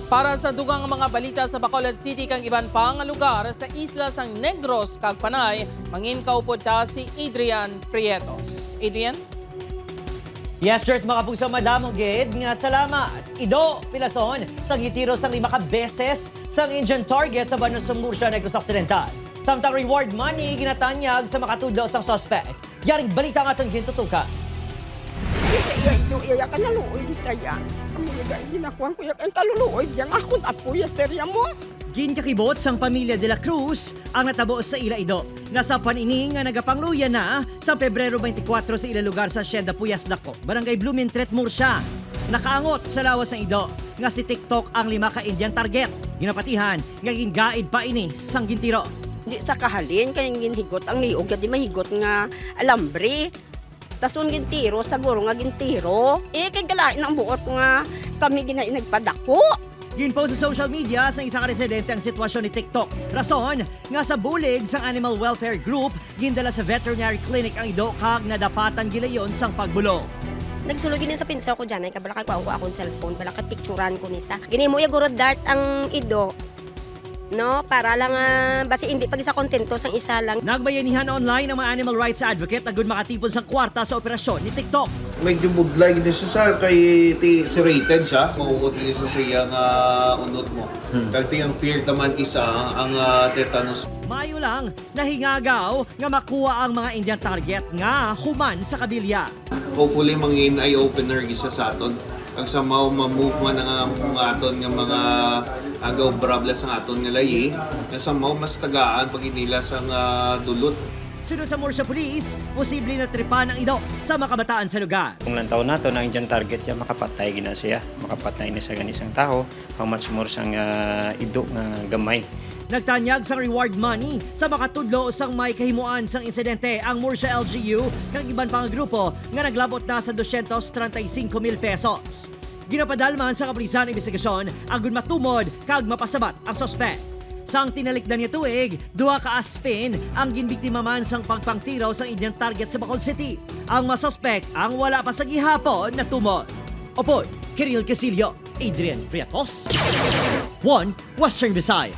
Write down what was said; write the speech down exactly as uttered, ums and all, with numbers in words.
Para sa dugang nga mga balita sa Bacolod City kag iban pa nga lugar sa isla sang Negros kag Panay, mangin kaupod ta si Adrian Prietos. Adrian? Yes, George, mga pugso, madamo gid nga salamat. Ido, pilason sang gintiro sang lima ka beses sang Indian target sa Banwa sang Murcia, Negros Occidental. Samtang reward money ginatanyag sa makatudlo sang suspect. Yaring balita ang aton gintutukan. Iya, iya, iya, iya, kanaluoy di kaya. Ang mga ginakuan ko, iya, ang kaluluoy diyan, akon apo, iya, serya mo. Ginkakibot sang pamilya de la Cruz ang natabo sa ila ido. Nasapan ini nga nagapangluya na sa Pebrero twenty-four sa ila lugar sa Hacienda Puyas Dako, Barangay Blumentritt, Murcia. Nakaangot sa lawas sang ido nga si TikTok ang lima ka Indian target. Ginapatihan nga gingaid pa ini sang gintiro. Di sa kahalin, kay ginhigot ang liog, di mahigot nga alambre. Dason gintiro, saguro nga gintiro. Eh, kay galain ang buot nga kami ginay nagpadako. Ginpost sa social media sang isa ka residente ang sitwasyon ni TikTok. Rason nga sa bulig sang Animal Welfare Group, gindala sa veterinary clinic ang ido kag nadapatan gilayon sang pagbulong. Nagsulod gid sa pinsa ko dyan, ay kabala kay kuha ko akong cellphone, bala kay picturan ko ni sa. Ginimo ya guro dart ang ido. No, para lang ah, basi hindi pag isa kontento sang isa lang. Nagbayanihan online ang mga animal rights advocate agud makatipon sang kwarta sa operasyon ni TikTok. Medyo budlay gid siya sa kay ti si rated siya. Mauot gid sa siya nga unod mo. Kag ti ang fear taman isa ang ah, tetanus. Maayo lang, nahingagaw nga makuha ang mga Indian target nga human sa kabilya. Hopefully mangin eye opener gid siya sa aton. Kag somehow ma-move man ang ah, mga aton nga mga agaw brabla sa aton nga layi. Nga somehow mas tagaan pag inila sa nga dulot. Suno sa Murcia Police, posible na tripan ang ido sa mga kabataan sa lugar. Kung lantaw nato na ang Indian target niya, makapatay gina siya. Makapatay ni sa gani sang tawo. How much more sang ah, ido nga gamay. Nagtanyag sang reward money sa makatudlo sang may kahimuan sang insidente ang Murcia L G U kag iban pa nga grupo nga naglabot na sa dosyentos treinta y cinco mil pesos. Ginapadalman sa kapulisan ang investigasyon agud matumod kag mapasabat ang suspek. Sang tinalikdan nga tuig, duha ka aspin ang ginbiktima man sang pagpangtiraw sang Indian target sa Bacolod City. Ang mga suspek ang wala pa sa gihapon natumod. Upod, Kiril Casillo, Adrian Prietos, One Western Visayas.